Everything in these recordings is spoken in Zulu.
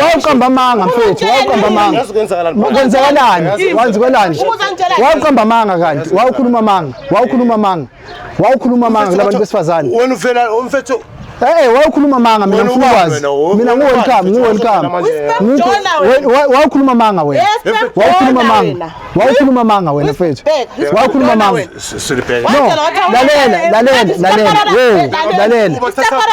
Wawuqamba amanga mfethu, wawuqamba amanga. Yazi kwenzakalani? Kwenzakalani? Wanzikwelani? Wawuqamba amanga kanti, wawukhuluma amanga, wawukhuluma amanga. Wawukhuluma amanga kulabantu besifazane. Wena ufela umfethu Eh, wawukhuluma amanga mina Wena ngifuna ubani ukwazi. wena? Wena Mina ubani ngu-welcome, mfethu? ngu-welcome. Wazodlala manje. Wawukhuluma amanga wena. Wawukhuluma amanga. Wawukhuluma amanga wena mfethu. Wawukhuluma amanga. Silibheke. No, lalela, lalela, lalela. Hey, lalela.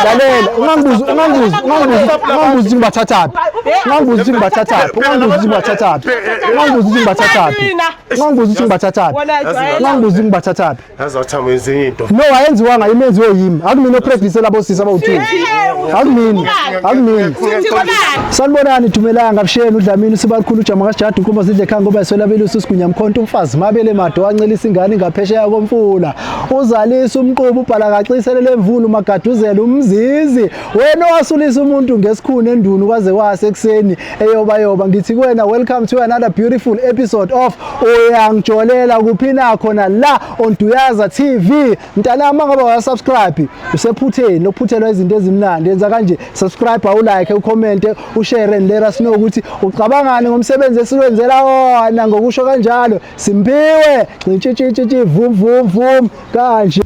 Lalela, ungangibuzi, ungangibuzi, ungangibuzi, ungangibuzi ukuthi ngibathathaphi. Ungangibuzi ukuthi ngibathathaphi. Ungangibuzi ukuthi ngibathathaphi. Ungangibuzi ukuthi ngibathathaphi. Ungangibuzi ukuthi ngibathathaphi. Ungangibuzi ukuthi ngibathathaphi. Yazi wathama wenza into. No, ayenziwanga imenziwe yimi. Akumina opregnise labo sisi abawu-2. Akumina, akumina. Sanibonani Dumelang Abusheni uDlamini uSibalukhulu uJama kaSijadu inkomo zidle ekhaya ngoba iswela belusi uSigunya Mkhonto umfazi mabele mado wancelisa ingane ngaphesheya komfula uzalisa umqubu ubhala kacisele lemvula umagaduzela umzizi wena owasulisa umuntu ngesikhuni endunu kwaze kwase ekuseni eyoba yoba ngithi kuwena welcome to another beautiful episode of Uyangijolela kuphi na khona la on Duyaza TV. Mntanami ngabe waya subscribe usephutheni lokuphuthelwa izinto ezimnandi yenza kanje subscribe awulike ucomment ushare and let us know ukuthi ucabangani ngomsebenzi esiwenzela wona ngokusho kanjalo Simpiwe tshitshitshi vum vum vum kanje.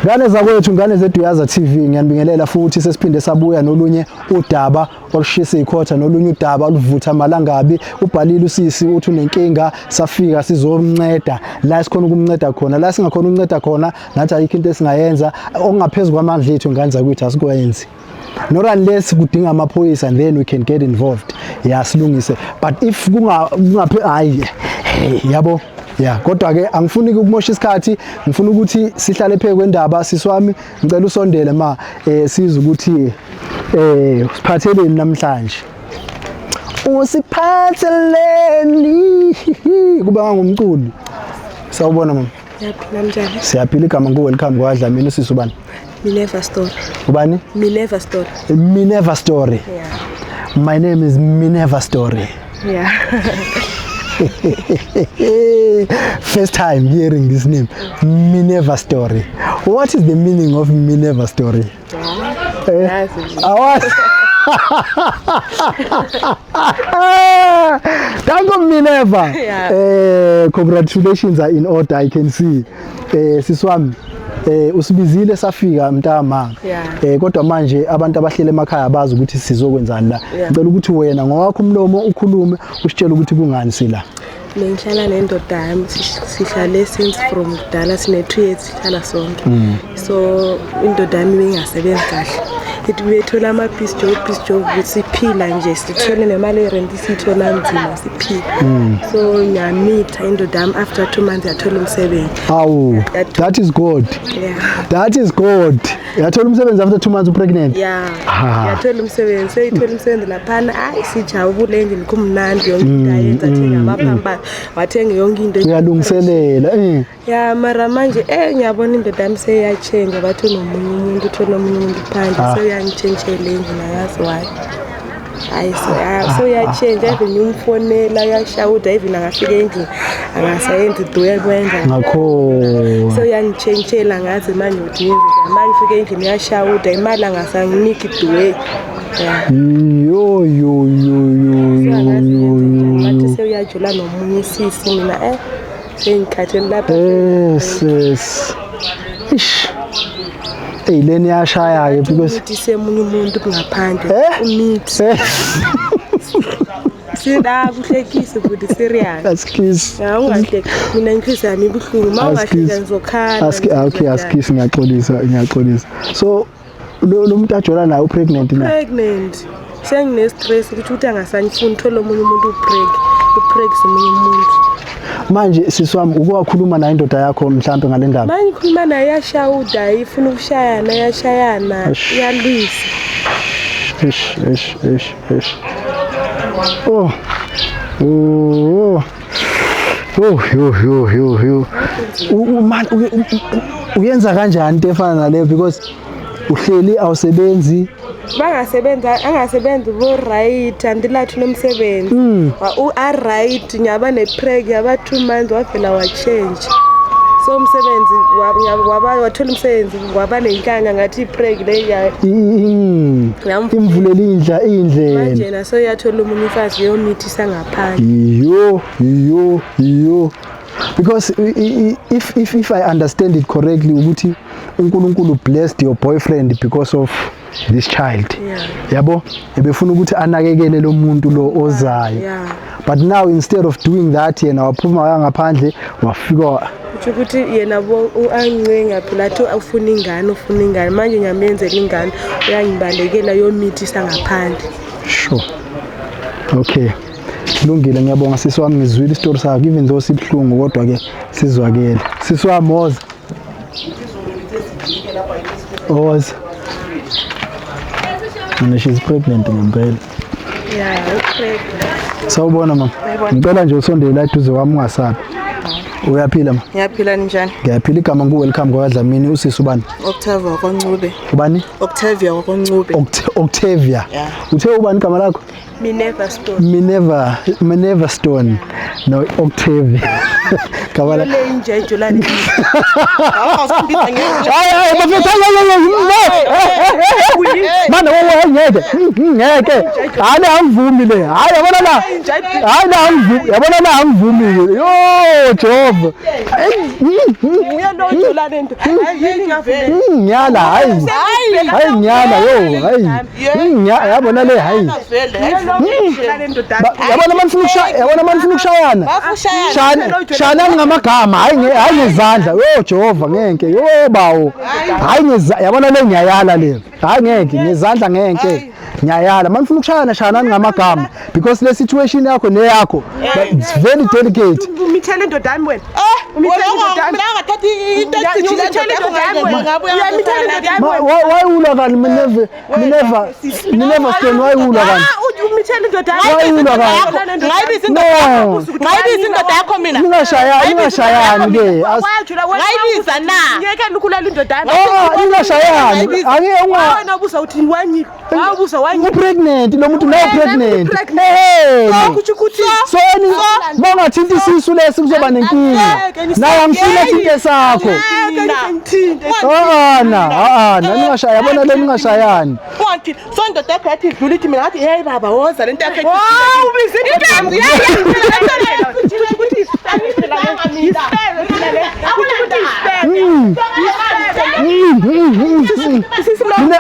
Ngane zakwethu, ngane zeDuyaza TV, ngiyanibingelela futhi sesiphinde sabuya nolunye udaba olushisa ikhotha nolunye udaba oluvutha amalangabi. Ubhalile usisi uthi unenkinga, safika sizomnceda la esikhona ukumnceda khona, la singakhona ukunceda khona nathi ayikho into esingayenza okungaphezu kwamandla ethu ngane zakwethu asikwenzi. Not unless kudinga amaphoyisa and then we can get involved. Ya silungise. But if kunga kungaphe hayi hey yabo ya kodwa ke angifuni ukumosha isikhathi ngifuna ukuthi sihlale phezu kwendaba sisi wami ngicela usondele ma sizwe ukuthi usiphatheleni namhlanje. Usiphatheleni kuba ngumculi. Sawubona mama. Siyaphila njani? Siyaphila igama ngu welcome kwaDlamini usisi ubani? Minerva Story. Ubani? Minerva Story. Minerva Story. Yeah. My name is Minerva Story. Yeah. First time hearing this name, Minerva Story. What is the meaning of Minerva Story? Yeah. Awazi. Danko Minerva. Yeah. Congratulations are in order, I can see. Sisi wami usibizile safika mntama. Yeah. Kodwa manje abantu abahlele emakhaya bazi ukuthi sizokwenzani la. Yeah. Ngicela ukuthi wena ngowakho umlomo ukhulume usitshele ukuthi kungani sila. Bengihlala nendoda yami sihlale since from kudala sine 2 years sihlala sonke. So indoda yami ibingasebenzi kahle. Ithi bethola ama piece job piece job ukuthi siphila nje sithole nemali yerent siyithola nzima siphila. So ngiyamitha indoda yami after 2 months yathola umsebenzi. Awu, that is good. Yeah. That is good. Yathola umsebenzi after 2 months pregnant. Yeah. Ah. Yathola umsebenzi, seyithola umsebenzi laphana ayi sijabule endlini kumnandi yonke into ayenza athenga amaphampa wathenga yonke into. Uyalungiselela. Ya mara manje ngiyabona indoda yami seyiyachange bathi unomunye umuntu uthole omunye umuntu phandle seyangitshentshela endlini angazi why. Hayi so uyachange even ngimfonela uyashawuda even angafika endlini angasayenzi do uyakwenza. Ngakho. So uyangitshentshela ngazi manje ukuthi ngenze njani. Manje ngifike endlini uyashawuda imali angasanginiki duwe. Yeah. Yo yo yo yo yo yo yo. Bathi seyuyajula nomunye sisi mina sengikhathele lapha. Yes yes. Ish. Hey leni yashaya ke because umithi semunye umuntu ngaphandle umithi. Sida kuhlekise futhi serious. Askies. Ya ungahleki mina inhliziyo yami ibuhlungu uma ungahleka ngizokhala. Aski okay askies ngiyaxolisa ngiyaxolisa. So lo muntu ajola naye upregnant na? Pregnant. Sengine stress ukuthi angasangifuni thola omunye umuntu upreg. Upreg somunye umuntu. Manje sisi wami ukuwakhuluma naye indoda yakho mhlambe ngale ndaba. Manje ngikhuluma naye iyashawuda ifuna ukushayana iyashayana iyalwisa. Ish ish ish ish. Oh. Oh. Oh yo yo yo yo. Man uyenza kanjani into efana naleyo because Uhleli awusebenzi. Bangasebenza angasebenzi bo right andilathi nomsebenzi. U are right ngiyaba ne-preg yaba 2 months wavela wa change. So umsebenzi waba wathola umsebenzi waba nenhlanya ngathi i-preg le ya Imvulela indla indlela. Manje na so yathola omunye umfazi yomithisa ngaphandle. Yo yo yo. Because if I understand it correctly ukuthi uNkulunkulu blessed your boyfriend because of this child. Yabo ebefuna ukuthi anakekele lo muntu lo ozayo. But now instead of doing that yena waphuma waya ngaphandle wafika Kusho ukuthi yena bo ancenga phela athi ufuna ingane ufuna ingane manje ngiyamenzela ingane uyangibalekela yomithisa ngaphandle. Sure. Okay. Kulungile ngiyabonga sisi wami ngizwile isitori sakho even though sibuhlungu kodwa ke sizwakele. Sisi wami woza. Woza. And she's pregnant ngempela. Yeah, pregnant. Sawubona mama. Ngicela nje usondele la eduze kwami ungasabi. Uyaphila ma? Ngiyaphila ninjani? Ngiyaphila igama ngu welcome kwaDlamini usisi ubani? Octavia wakwaNcube. Ubani? Octavia wakwaNcube. Octavia. Yeah. Uthe ubani igama lakho? Minerva Stone. Minerva Stone. No Octavia. Gama la. Le inja ijolani. Hayi hayi bafethu hayi hayi hayi. Mana wowe ngeke. Ngeke. Hayi angivumi le. Hayi yabona la. Hayi la angivumi. Yabona la angivumi. Yo Jehova. Uya lo ijolani into. Hayi ngavela. Ngiyala hayi. Hayi ngiyala yo hayi. Yabona le hayi. Yabona manifuna ukushaya yabona manifuna ukushayana. Shana ngamagama hayi hayi ngezandla. Yo Jehova ngeke. Yo bawo. Hayi yabona le ngiyayala le. Hayi ngeke ngezandla ngeke. Ngiyayala manifuna ukushayana shanani ngamagama because le situation yakho neyakho it's very delicate. Umithele indoda yami wena. Umithele indoda yami. Mina ngathatha into ejijile indoda yami. Why ulwa kani Minerva Stone why ulwa kani? Umithele indoda yami. Why ulwa kani? Ngayibiza indoda yakho. Ngayibiza indoda yakho mina. Ningashayani ke. Ngayibiza na. Ngeke nikhulele indoda yami. Ningashayani. Ake unga wena ubuza uthi wanyi. Wawubuza wanyi. Upregnant lo muntu nawe pregnant. Hey. So bangathinta isisu lesi kuzoba nenkinga. Nawe angifuni athinte sakho. Ana, ningashaya yabona le ningashayani. Wanti so indoda yakho yathi idlula ithi mina ngathi hey baba woza lento yakho. Wow, ubiza indoda yami.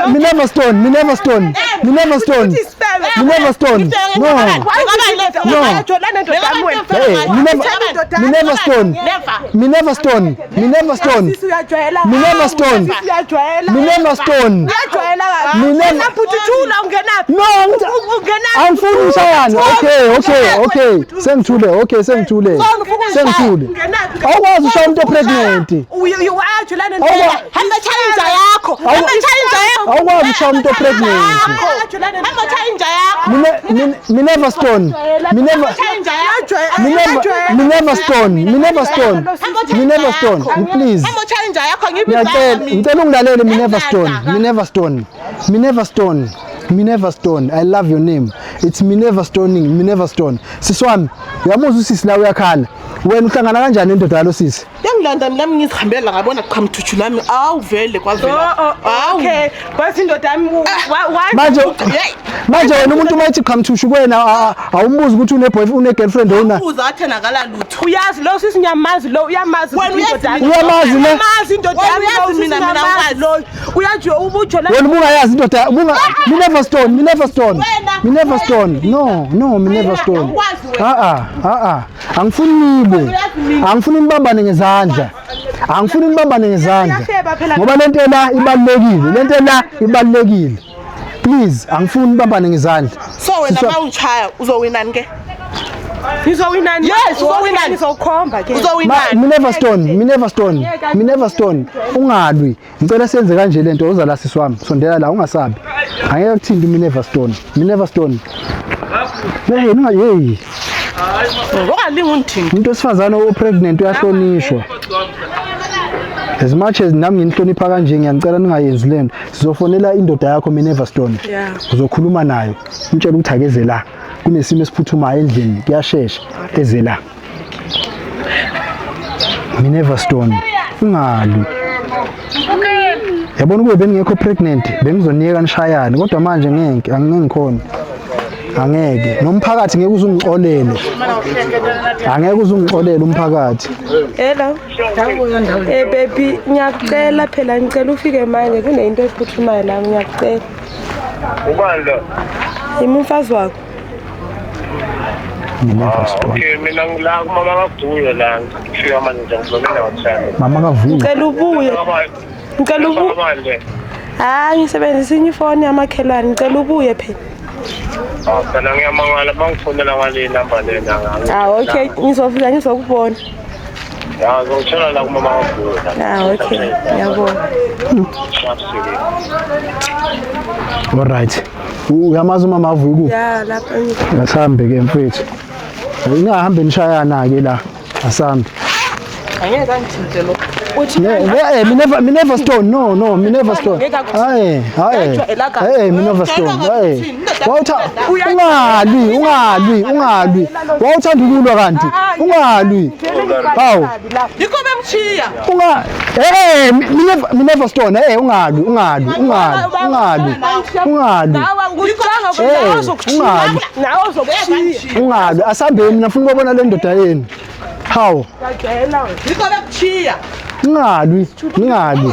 Minerva Stone, Minerva Stone, Minerva Stone, Minerva Stone. No. No. Hey, Minerva Stone. Minerva Stone. Minerva Stone. Minerva Stone. Minerva Stone. Minerva. No, angifuni ukushayana. Okay. Sengithule, okay, sengithule. Sengithule. Awukwazi ushaya umuntu opregnant. Hamba chaya inja yakho. Hamba chaya inja yakho. Awukwazi ushaya umuntu opregnant. Hamba chaya inja yakho. Minerva Stone. Minerva Minerva Stone. Minerva Stone. Minerva Stone. Please. Hamba chaya inja yakho ngibiza. Ngicela ungilalele Minerva Stone. Minerva Stone. Minerva Stone. Minerva Stone. I love your name. It's Minerva Stoning. Minerva Stone. Sisi wami, uyamuzwa usisi la uyakhala. Wena uhlangana kanjani nendoda yalo sisi? Yangilanda mina ngizihambela ngabona qhamthuthu lami awu vele kwavela. Oh okay. Kwathi indoda yami Manje wena umuntu uma ethi qhamthushu kuwena awumbuzi ukuthi une boyfriend une girlfriend ona. Ubuza athi nakala lutho. Uyazi lo sisi ngiyamazi lo uyamazi indoda yami. Uyamazi le. Uyamazi indoda yami lo mina mina lo. Uyazi ubujola. Wena ubungayazi indoda ubunga Minerva Stone, Minerva Stone. Minerva Stone. No, Minerva Stone. Angifuni nibe. Angifuni nibambane ngezandla. Angifuni nibambane ngezandla. Ngoba lento la ibalulekile. Lento la ibalulekile. Please, angifuni nibambane ngezandla. So wena mawungishaya uzowinani ke? Ngizowinani? Yes, uzowinani. Ngizokhomba ke. Uzowinani. Minerva Stone, Minerva Stone, Minerva Stone. Ungalwi. Ngicela senze kanje lento uza la sisi wami. Sondela la ungasabi. Angeke kuthinte Minerva Stone. Minerva Stone. Hey, ninga hey. Ungalingi ungithinte. Umuntu wesifazane opregnant uyahlonishwa. As much as nami nginihlonipha kanje, ngiyanicela ningayenzi lento. Sizofonela indoda yakho, Minerva Stone. Uzokhuluma nayo, umtshele ukuthi akeze la, kunesimo esiphuthumayo endlini, kuyashesha, eze la. Minerva Stone, ungalwi. Yabona, kube beningekho pregnant bengizoniyeka nishayane, kodwa manje ngeke, angeke ngikhona, angeke. Nomphakathi ngeke uzungixolele, angeke uzungixolele umphakathi. Hello. Eh baby, ngiyakucela phela, ngicela ufike manje, kunento ephuthumayo la, ngiyakucela. Ubani lo? Yimi umfazi wakho. Minerva Stone. Okay, mina ngila kumama kaVuyo la, ngifika manje nje ngizomela WhatsApp. Mama kaVuyo? Ngicela ubuye. Ngicela ubuye. Manje. Hayi, ngisebenzisa inye ifoni yamakhelwane, ngicela ubuye phela. Ah, phela ngiyamangala bangifonela ngale number lena. Ah okay, ngizofika ngizokubona. Ya, ngizokuthola la kumama kaVuyo. Ah okay, ngiyabona. Sharp. Alright, uyamazi umama avuyo kuphi? Ya, lapha ngi- Asambe ke mfethu, ningahambe nishayana ke la, asambe. Angeke angithinte lo. Uthi Minerva, Minerva Stone, no, no, Minerva Stone. Hayi, hayi. Eh, Minerva Stone, hayi. Wawutha ungalwi, ungalwi, ungalwi. Wawuthanda ukulwa kanti. Ungalwi. Hawu. Yikho bemchiya. Unga eh Minerva, Minerva Stone, eh ungalwi, ungalwi, ungalwi, ungalwi. Ungalwi. Nawe ngicanga Eh, nawe uzokuchiya. ungalwi. Nawe uzokuchiya. Ungalwi. Asambeni, mina ngifuna ukubona le ndoda yenu. Hawu. Yikho bekuchiya. Ningalwi, ningalwi.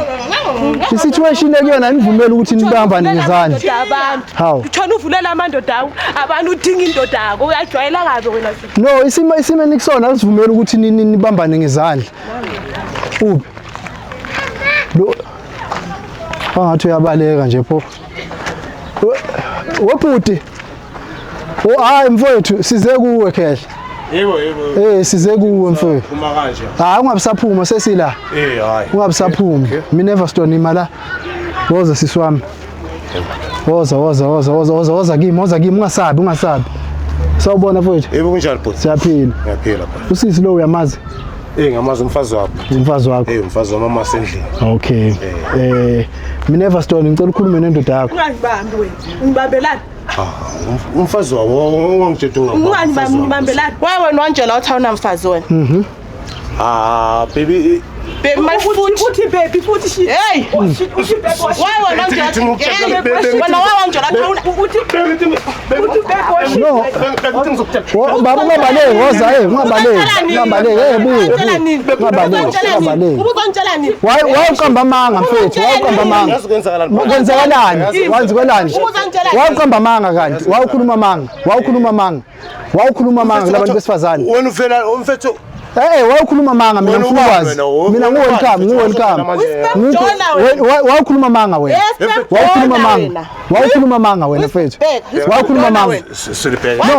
I-situation ekuyona inivumela ukuthi nibambane ngezandla. Abantu. Hawu. Uthona uvulela amandoda akho, abantu udinga indoda yakho, uyajwayela kabi wena. No, isimo enikusona asivumeli ukuthi nibambane ngezandla. Uphi? Lo angathi uyabaleka nje pho. Webhuti. Oh hayi mfowethu, size kuwe khehla. Yebo, yebo. Eh, size kuwe mfowethu. Phuma kanje. Hayi, ungabisaphuma, sesila. Eh, hayi. Ungabisaphuma. Minerva Stone, ima la. Woza sisi wami. Woza, woza, woza, woza, woza, woza kimi, woza kimi, ungasabi, ungasabi. Sawubona mfowethu. Yebo, kunjani bhuti? Siyaphila. Ngiyaphila bhuti. Usisi lo uyamazi? Eh, ngamazi, umfazi wakho. Umfazi wakho. Eh, umfazi wami wasendlini. Okay. Minerva Stone, ngicela ukhulume nendoda yakho. Ungangibambi wena. Ungibambelani? Ah, umfazi wabo wangitshela ungabamba. Ungangibambi, ungibambelani? Wawe wena wanjela uthi awunamfazi wena. Ah, baby. Baby my foot. Uthi baby futhi shi. Hey! Uthi baby. Wawe wena wanjela. Wena wawe wanjela uthi awuna Uthi uthi baby. No. Baba, ungabaleki, woza, eh, ungabaleki. Ungabaleki, eh, buya. Ungabaleki, ungabaleki. Ubuzongitshela nini? Why uqamba amanga mfethu? Why uqamba amanga? Yazi kwenzakalani? Kwenzakalani? Kwenzakalani? Ubuzongitshela Why uqamba amanga kanti? Why ukhuluma amanga? Why ukhuluma amanga? Why ukhuluma amanga kulabantu besifazane? Wena ufela umfethu. Eh, why ukhuluma amanga? Mina Wena ngifuna ubani ukwazi. wena? Mina Wena ngu-welcome, ubani? ngu-welcome. Jona wena. Why ukhuluma amanga wena? Why ukhuluma amanga? Why ukhuluma amanga wena mfethu? Why ukhuluma amanga? Silibheka. No,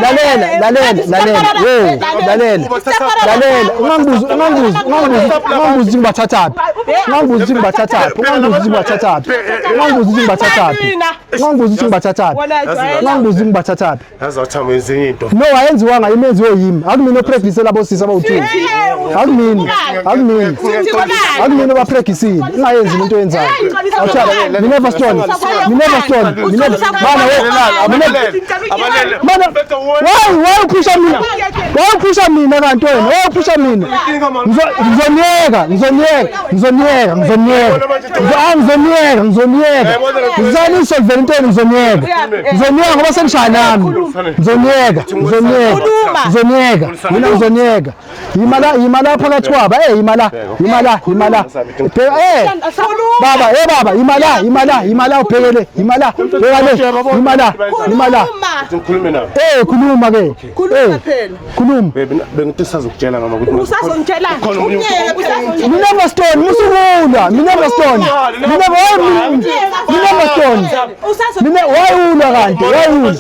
lalela, lalela, lalela. Wo, lalela. Lalela, ungangibuzi, ungangibuzi, ungangibuzi, ungangibuzi ukuthi ngibathathaphi. Ungangibuzi ukuthi ngibathathaphi. Ungangibuzi ukuthi ngibathathaphi. Ungangibuzi ukuthi ngibathathaphi. Ungangibuzi ukuthi ngibathathaphi. Ungangibuzi ukuthi ngibathathaphi. Yazi wathama ezinye into. No, ayenziwanga, imenziwe yimi. Akumina opregnise labo sisi abawu-two. Akumina, akumina. Akumina obapregisile. Ungayenzi into oyenzayo. Awuthanda, Minerva Stone, Minerva Stone, Minerva, mana wo, Minerva. Mana, why uphusha mina? Why uphusha mina kanti wena? Why uphusha mina? Ngizoniyeka, ngizoniyeka, ngizoniyeka, ngizoniyeka. Ngizoniyeka, ngizoniyeka. Ngizanisolvela into yenu, ngizoniyeka. Ngizoniyeka ngoba senishaya nami. Ngizoniyeka, ngizoniyeka. Ngizoniyeka, mina ngizoniyeka. Yima la, yima la phakathi kwabo. Eh, yima la, yima la, yima la. Bheka, eh. Baba, eh baba, yima la, yima la, yima la ubhekele, yima la, bheka le, yima la, yima la. Ngikhulume nawe. Eh, khuluma ke. Khuluma Eh, phela. khuluma. Baby, bengithi sazokutshela mama ukuthi Usazongitshela. Khona omunye umuntu. Minerva Stone, musukulwa. Minerva Stone. Minerva, why Minerva Stone? Mina why ulwa kanti? Why ulwa?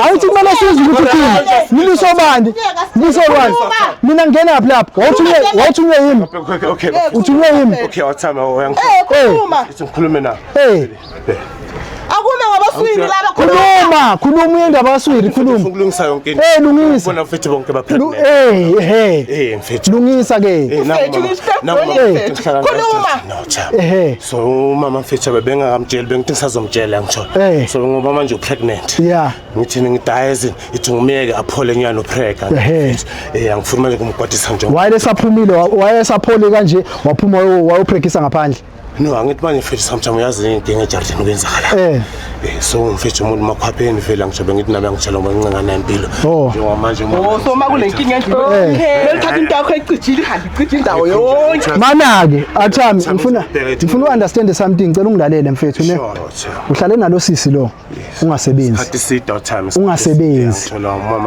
Awuthi kumele sizwe ukuthi uthini. Niliso bani? Niliso bani? Mina ngena phi lapha? Wawuthunywe yimi. Okay, okay. Uthunywe yimi. Okay, wathama uyangi. Eh, khuluma. Ithi ngikhulume nawe. Eh, Akume ngoba Oswiri laba. Khuluma, khuluma uyendaba kaSwiri, khuluma. Ufuna ukulungisa yonke into. Eh, lungisa. Bona mfethu bonke ba pregnant. Eh, eh. Eh mfethu. Lungisa ke. Eh, nangu Mfethu, mama. ngisho Nangu mama ebholeni, mfethu, mfethu. ngihlala naye Khuluma. No, cha. Ehhe. So umama mfethu abebengakamtsheli bengithi ngisazomtshela ngisho. Eh. So ngoba manje upregnant. Yeah. Ngithi ngidayezi ithi ngumyeke aphole nyana uprega. Ehhe. Eh angifuni manje kumkwatisa nje. Wayesaphumile, wayesaphole kanje, waphuma wayopractice ngaphandle. No, angithi manje mfethu sometimes uyazi inkinga ejardini kwenzakala. Eh. Eh so mfethu umuntu makhwapheni vele ngisho bengithi nami angitshela ngoba ngincenga nempilo. Oh. Njengoba manje umama. Oh, so ma kule nkinga endlini. Eh. Kumele uthathe into yakho ecijile ihambe icije indawo yonke. Mana-ke athami ngifuna u-understand something, ngicela ungilalele mfethu ne. Sure, sure. Uhlale nalo sisi lo ungasebenzi. Isikhathi eside awuthami. Ungasebenzi.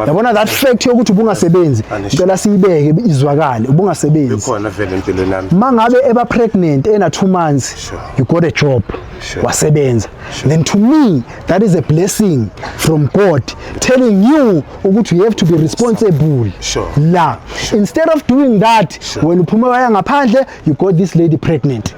Yabona that fact yokuthi ubungasebenzi, ngicela siyibeke izwakale, ubungasebenzi. Ikhona vele empilweni yami. Mangabe eba pregnant ena 2 months, Sure. you got a job. Sure. Wasebenza. Then to me that is a blessing from God telling you ukuthi you have to be responsible. Sure. La. Instead of doing that, Sure. when uphuma waya ngaphandle, you got this lady pregnant.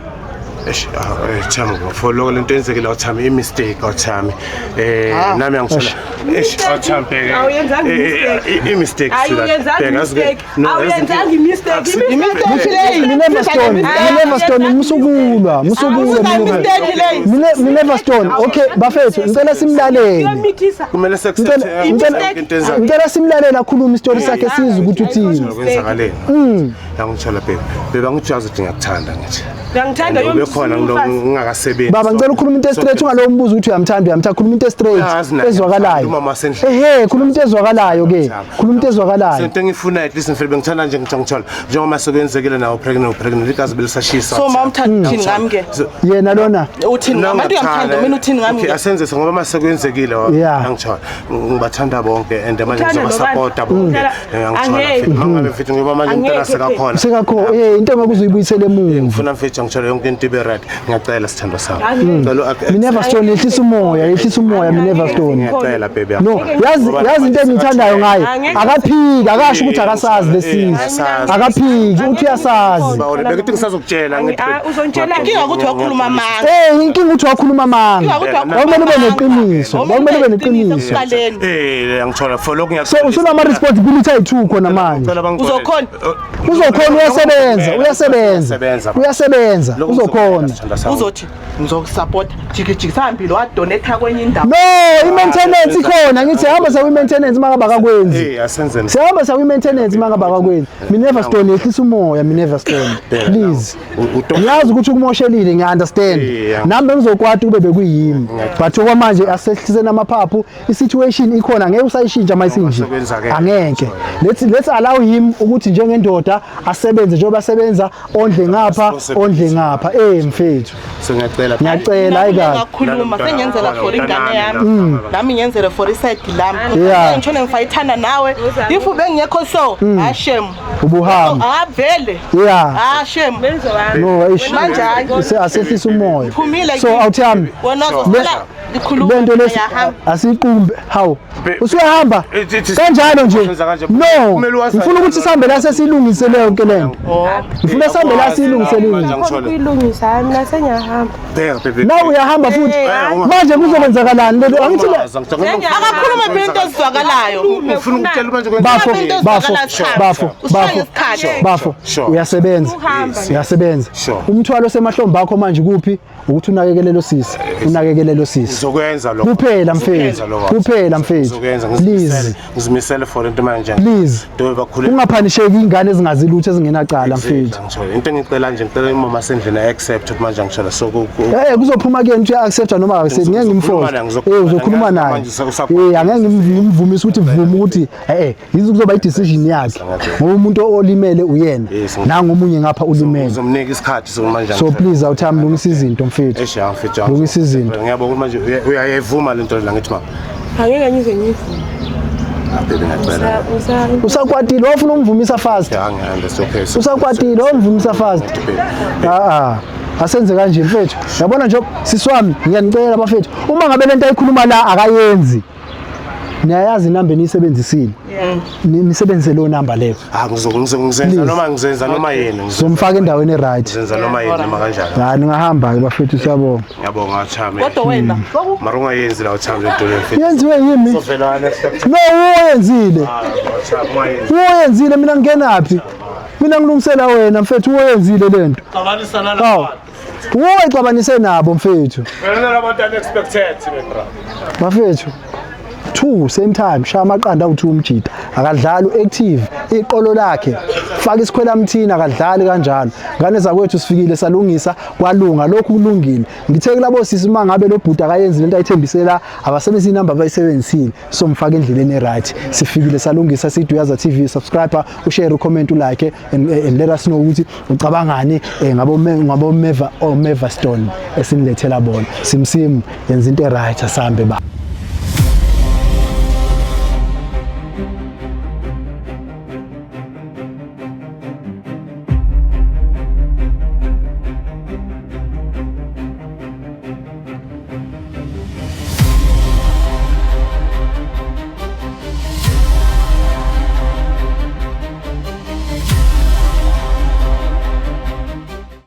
Eish, ah, Thami, for lokho lento eyenzekile awuthami i-mistake awuthami. Eh nami angithola. Eish, awuthami bheka. Awuyenzanga Eh, eh, i-mistake. I-mistake. Awuyenzanga Bheka, i-mistake. no, yazi- Awuyenzanga i-mistake. I-mistake leyo. Minerva Stone, Minerva Stone, musukulwa, musukulwa Minerva. Mistake leyo. Minerva Stone, okay, bafethu, ngicela simlalele. Uyomithisa. Kumele Ngicela se-accept ngicela into eyenzakalayo. ngicela simlalele akhulume isitori sakhe sizwe ukuthi uthini. Kwenzakaleni. Angithola baby. Baby angitshela ukuthi ngiyakuthanda ngithi. Uyangithanda Ube khona ngingakasebenzi. Baba ngicela ukhuluma into straight ungalowo mbuzo ukuthi uyamthanda uyamthanda, khuluma into straight Yazi naye, ezwakalayo. umama wasendlini. Ehhe, khuluma into ezwakalayo ke. Khuluma into ezwakalayo. Into engiyifunayo at least ngifile bengithanda nje ngithola njengoba sekwenzekile nawo pregnant igazi belisashisa. So ma umthanda uthini ngami ke? Yena lona Uthini ngami? Abantu uyamthanda mina uthini ngami Okay, ke? asenze ngoba mase kwenzekile Yeah. angithola ngibathanda bonke and manje Uthanda ngizobasupporta nobani? bonke. Uthanda- Angithola Angeke. mfethu mangabe mfethu ngoba manje umntana Angeke sekakhona. sekakho into engeke uzuyibuyisele emuva. Ngifuna mfethu angithola yonke into ibe right. Ngiyacela sithandwa sami. Angeke. Ngicela Minerva Stone yehlisa umoya, yehlisa umoya Minerva Stone. Ngiyacela baby. No, yazi into engiyithandayo ngaye. Angeke. Akaphiki, akasho ukuthi akasazi lesizwe. Akasazi. Akaphiki, uthi uyasazi. Bekuthi ngisazokutshela ngithi Ah, uzongitshela Inkinga ukuthi wakhuluma amanga. Eh, inkinga ukuthi wakhuluma amanga. Inkinga ukuthi wakhuluma Kwakumele ube amanga. neqiniso, kwakumele ube neqiniso. ekuqaleni. Eh angithola for lokhu So usunama responsibility ayi-2 khona manje. Uzokhona? Uzokhona uyasebenza, uyasebenza. Uyasebenza, uzokhona. Uzothi ngizokusupporta jiki jiki sihambile wadonate kwenye indawo. No, i-maintenance ikhona. Ngithi hamba saku maintenance mangaba akakwenzi. Eh asenzeni. Sihamba saku maintenance mangaba akakwenzi. Minerva Stone yehlisa umoya Minerva Stone. Please. Ngiyazi ukuthi ukumoshelile ngiya-understand. Yeah. Nami bengizokwata ukube bekuyimi. But okwamanje asehliseni amaphaphu, i-situation ikhona ngeke usayishintsha mayisinje. sekwenzakele. Angeke. Let's allow him ukuthi njengendoda asebenze njengoba asebenza ondle ngapha, ondle ngapha. Eh mfethu, Sengiyacela. ngiyacela hayi kabi. Ngakhuluma sengiyenzela for ingane yami. Nami ngiyenzele for iside lami. Yeah. Ngitshone ngifayithana nawe. If ubengekho so, ah shame. Ubuhamba. Ah vele. Yeah. Ah shame. No, eish. Manje hayi. Asehlisa umoya. Phumile So awuthami. Wena uzosala likhuluma Lento lesi uyahamba. asiqumbe. Hawu. Usuyahamba It- kanjalo nje. Senza kanje. No. Kumele wazi- Ngifuna ukuthi sihambe la sesilungise leyo ke lento. Ngifuna sihambe la silungise Manje lento. angithola. Ukuyilungisa hayi mina sengiyahamba. Bheka baby. La uyahamba futhi. Manje kuzokwenzakalani lento? Angithi le Akakhulume phela into ezizwakalayo. Ngifuna ukutshela manje Bafo, Into bafo, ezizwakalayo, bafo, Ushaye bafo, isikhathi. bafo, Sure. uyasebenza, Uhamba. uyasebenza. Sure. Umthwalo osemahlombe akho manje kuphi? Ukuthi unakekele lo sisi, unakekele lo sisi. Ngizokwenza lokho. Kuphela mfethu, Ngizokwenza lokho. kuphela mfethu. Ngizokwenza Please, ngizimisele. Ngizimisele for into manje. please. Ndobe bakhule. Ungaphanisheki ingane ezingazi lutho ezingenacala mfethu. Angithola. Into engicela nje ngicela umama sendlini accept ukuthi manje angithola so Eh kuzophuma kuyena ukuthi uya-accepta noma akaaccept ngeke Ngizokhuluma ngimforce. naye, ngizokhuluma Eh uzokhuluma naye. naye. Manje usa- Eh angeke ngimvumise ukuthi vume ukuthi eh yizi kuzoba i-decision yakhe. Ngoba umuntu olimele uyena. Yes, Nangomunye ngapha ulimele. Ngizomnika isikhathi so manje. So please awuthami lungisa izinto mfethu. Eish ya mfethu. Lungisa izinto. Ngiyabonga ukuthi manje uyayivuma lento la ngithi mama. Angeke ngize ngivume. Ah baby ngiyacela. Usakwatile wafuna umvumisa fast. Ya ngiya-understand okay. So- Usakwatile wamvumisa fast. Ah ah. Asenze kanje mfethu. Yabona nje sisi wami ngiyanicela bafethu. Uma ngabe lento ayikhuluma la akayenzi. Niyayazi inamba eniyisebenzisile. Nisebenzise leyo namba leyo. Ah, ngizenza Please. noma ngizenza noma yini, ngizenza Zomfaka endaweni e-right. ngizenza noma yini noma kanjani. Hayi, ningahamba-ke bafethu, siyabonga. Ngiyabonga Thami. Kodwa wena Mara ungayenzi la Thami lento le mfethu. Yenziwe yimi? Sovela unexpected. No, uwenzile. Ah, Thami ungayenzi. Uwenzile, mina ngingenaphi? Mina ngilungisela wena mfethu, uwenzile lento. Xabanisa Hawu. Uwexabanise nabo mfethu. Wena labantu unexpected me bra. Bafethu. Two same time, shaya amaqanda awu-2 umjita. Akadlali, u-active, iqolo lakhe. Faka isikhwela mthini, akadlali kanjalo. Ngane zakwethu, sifikile salungisa kwalunga, lokhu kulungile. Ngithe kulabo sisi, uma ngabe lo bhuti akayenzi lento ayithembisela, abasebenzisi inamba abayisebenzisile, somfaka endleleni e-right. Sifikile salungisa, sithi Uyaza TV, subscribe, ushare, ucomment, ulike and let us know ukuthi ucabangani ngabo Meva or Meva Stone esinilethela bona. Simsim yenza into e-right, asambe ba.